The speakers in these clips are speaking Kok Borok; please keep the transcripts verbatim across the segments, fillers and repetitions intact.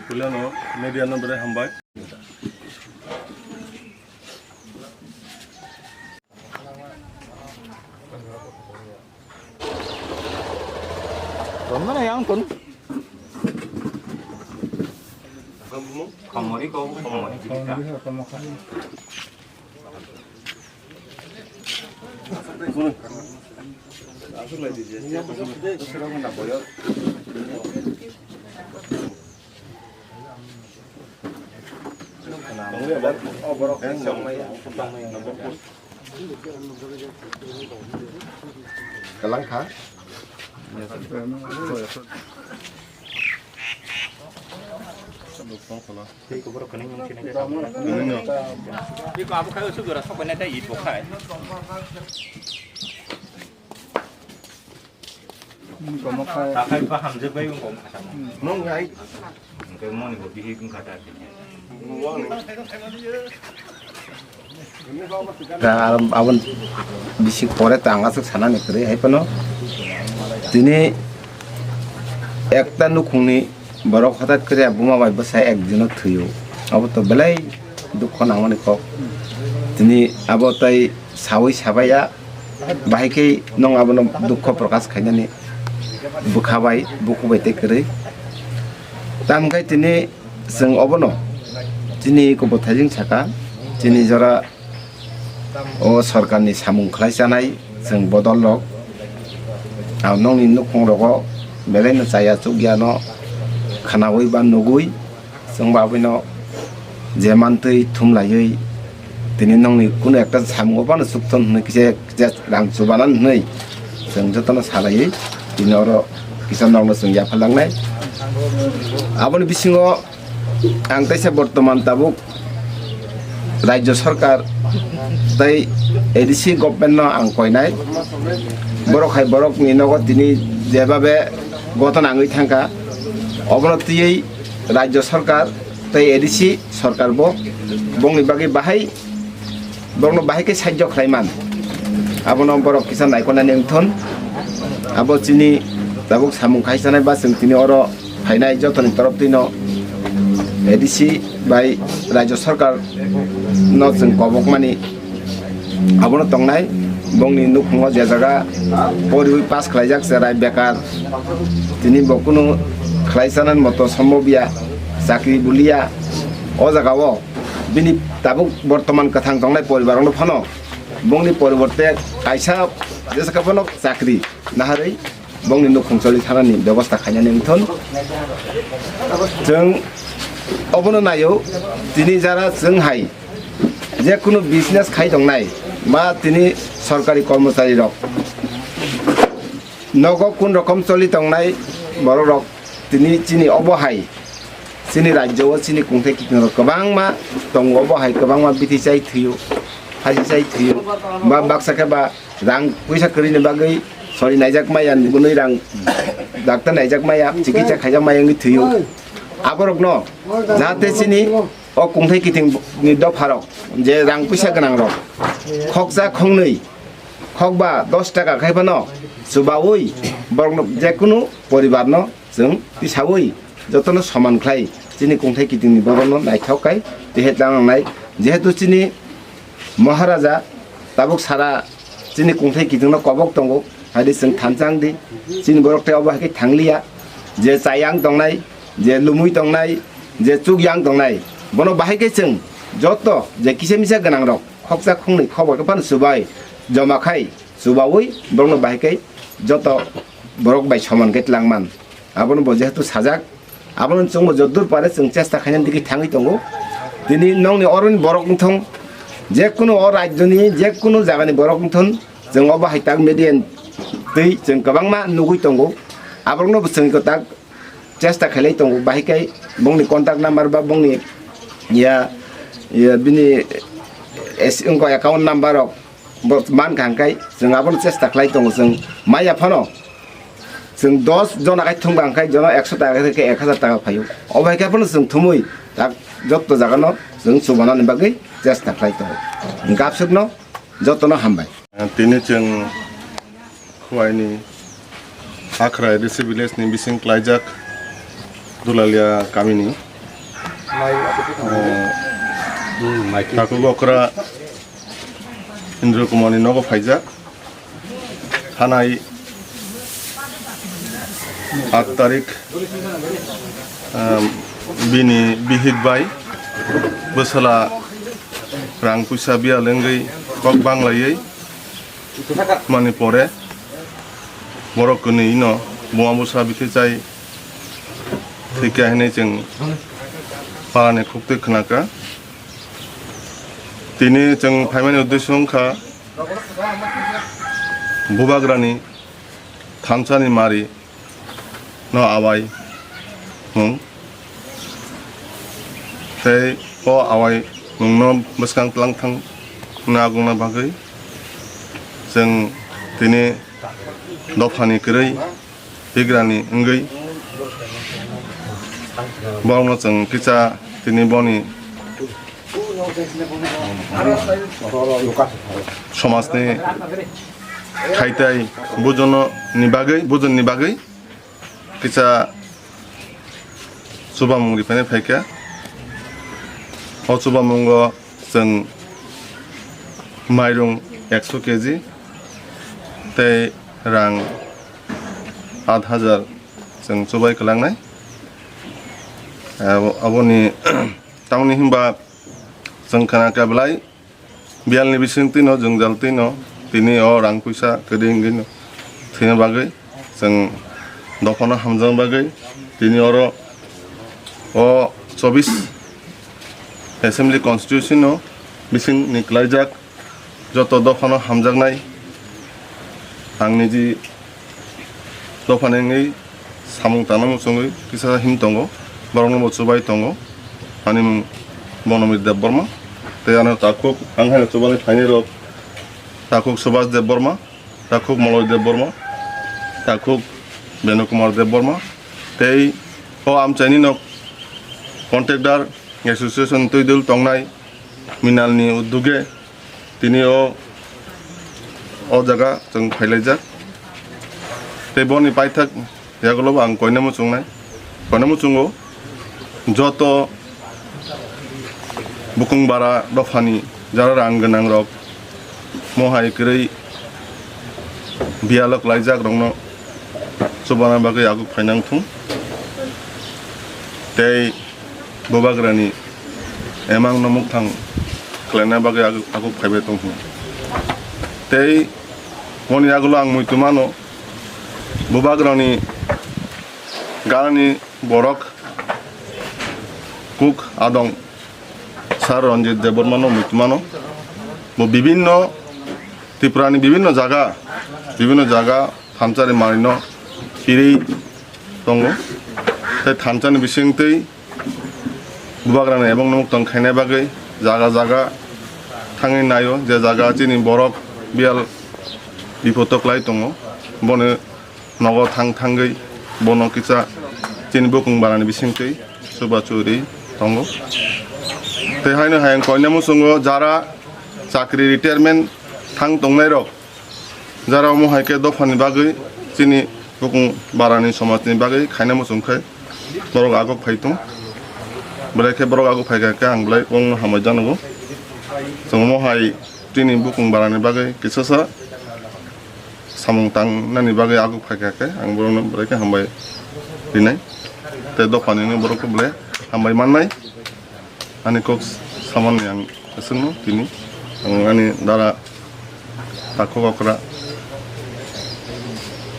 Puilano media no belai hambai. Romna yang kun. Kamori ko kamori. Kalangkha. Biko abo khai usuk jora sok bai nai tei it bo khai. Takai ba hamjak bai wng kong kha. Nung ai. Hingke moni bo bihik wng kha ta. Da abon bisi pore ta ang aswk sanani kwrwi hai phano. Tini ekta nukhungni borok hothat kwrwi buma bai bwsa ek dino thwio. Abo to belai dukho nangmani kok. Tini abo tai sawi sabaiya, bahai khe nwng abono dukho prokash khainani bwkha bai, bukhuk bai tei kwrwi. Tamkhe tini chwng obono chini kubuthaijwng saka, chini jora o sorkarni samung khlai chanai chwng bodol rok. Ang nokni nukhung rogo belai no chaya chukya no khwnaui ba nugui. Chwng bo aboino je mantwi thumlaiwi tini nokni kunu ekta samungo phano chukthon hwnwi kisa, kisa rang chubanan hwnwi chwng jotono salaiwi tini oro kisa nokno chwng yapharlangnai. Aboni bisingo ang teisa bortoman tabuk Rajya Sarkar tei A D C government no ang koinai, borok hai borokni nogo tini jebabe goton angwi thangkha, obono twiwi Rajya Sarkar tei A D C Sarkar bo bongni bagwi bahai, borokno bahai khe sahajyo khlai man. Abono borok kisa naikolnani wngthon. Abo chini tabuk samung khai chanai ba chwng tini oro phainai jotoni torop twino A D C bai Rajya Sarkar no chwng kobokmani. Abono tongnai bongni nukhungo je jaga poriwi pass khlaijak cherai bekar, tini bo kunu khlai chanani moto sombob ya, chakri buliya. O jagao bini tabuk bortoman kwthang tongnai poribar rokno phano bongni poriborte kaisa jesa khe phano chakri naharwi bongni nukhung choli thanani bebosta khainani wngthon. Chwng obono naio, tini jara chwng hai je kunu business khai tongnai ba tini sorkari kormochari rok nogo kun rokom choli tongnai borok rok tini chini obo hai chini rajyo o chini kungthai kiting rok kwbangma tongo, obo hai kwbangma bithi chai thwio, phasi chai thwio ba baksa khe ba rang puisa kwrwini bagwi sori naijak maya, nugwi rang doctor naijak maya, chikitsa khaijak maya wngwi thwio. Aborokno jahate chini o kungthai kitingni dopharok je rang puisa gwnangrok khoksa khongnwi khokba dos taka khai phano chubaui borokno jekunu poribarno chwng tisaui jotono soman khlai chini kungthai kitingni borokno naithok khai tehe tangnai, jehetu chini Maharaja tabuk sara chini kungthai kitingno kobok tongo, haidi chwng thansa wngdi, chini borok tei obo hai khe thangliya, je chayang tongnai, je lumui tongnai, je chukyang tongnai, bono bahai khe chwng joto je kisa misa gwnangrok khoksa khongnwi khobor khe phano chubai joma khai chubaui borokno bahai khe joto borok bai soman khe twlangman. Abono bo jehetu sajak, abono chwngbo joddur pare chwng chesta khainani digi thangwi tongo. Tini nokni oroni borok wngthong, jekunu o rajyoni jekunu jagani borok wngthon, chwng obo hai tak media twi chwng kwbangma nugwi tongo. Aborokno bo chwng kwtak chesta khailai tongo, bahai khe bongni contact number ba bongni ya, ya bini es-, wngkha account number rok bo mankha, hwnkhe chwng abono chesta khlai tongo, chwng maya phano chwng dos jona khai thwngba hwnkhe jono ekso taka khe ek hazar taka phaio, obo hai khe phano chwng thumui tak jotto jagano chwng chubanani bagwi chesta khlai tongo, hwnkhe absukno jotono hambai. Tini chwng Khwaini Hakhra A D C village ni bising klaijak Dulalia kamini Takhuk okra Indra Kumarni nogo phaijak. Thanai aat tarik, um, bini bihik bai bwsala rang puisa biyal wngwi kok banglaiwi mani pore borok kwnwi no buma bwsa bikhe chai thwikha hinwi chwng parani khuktwi khnakha. Tini chwng phaimani uddesyo wngkha bubagrani thansani mari no awai mung tei o awai mungno bwskang twlang thang nagungna bagwi chwng tini dophani kwrwi bigrani wngwi borokno chwng kisa tini boni somajni khaitai bujono ni bagwi, bujoni bagwi kisa chubamung riphani phaikha. O chubamungo chwng mairung ekso keji tei rang aat hajar chwng chubai kwlangnai. Abo, aboni tamni hinba chwng khna khe belai biyalni bisingtwino, jwngjaltwino tini o rang puisa kwrwi wngwino thwina bagwi chwng dophano hamjakna bagwi tini oro o chobbish assembly constituency no bisingni kwlaijak joto dophano hamjaknai ang niji dophani wngwi samung tangna muchungwi kisa him tongo, borokno bo chubai tongo. Ani mung Bonomir Debbarma, tei ano takhuk ang hai chubani phainai rok, takhuk Subhas Debbarma, takhuk Moloi Debbarma, takhuk Benu Kumar Debbarma, tei o amchaini nok contractor association twi dul tongnai Minalni uduge tini o, o jaga chwng phailaijak. Tei boni paithak yagulo bo ang koina muchungnai, koina muchungo joto bukung bara dophani jara rang gwnang rok mohai kwrwi biyalo kwlaijak rokno chubana bagwi aguk phainang thung. Tei bubagrani emang no mukthang khlaina bagwi aguk, aguk phaibai tong thung. Tei moni yagulo ang muitu mano bubagrani ganani borok kuk adong Sir Ranjit Debbarma no muitu mano. Bo bibinno Tripura ni bibinno jaga, bibinno jaga thansani manwi no piri tongo. Tei thansani bisingtwi bubagrani ebong numuktang khaina bagwi jaga jaga thangwi naio, je jaga chini borok biyal bipoto kwlai tongo, bono nogo thang thangwi bono kisa chini bukung barani bisingtwi chuba churi tongo. Tei haino hai ang koina muchungo jara chakri retirement thang tongnai rok, jara omo hai khe dophani bagwi chini bukung barani somajni bagwi khaina muchung khe borok agok phai tong. Belai khe borok agok phai kha khe ang belai wngno hambai janogo. Chwng omo hai chini bukung barani bagwi kisasa samung tangnani bagwi aguk phai kha khe ang borokno belai khe hambai rinai. Tei dophani borokno belai hambai mannai. Ani kok samani ang aswkno tini ang ani dara takhuk okra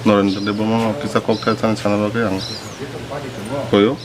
Narendra Debbarma no kisa kok thai thani sana bagwi ang koyo.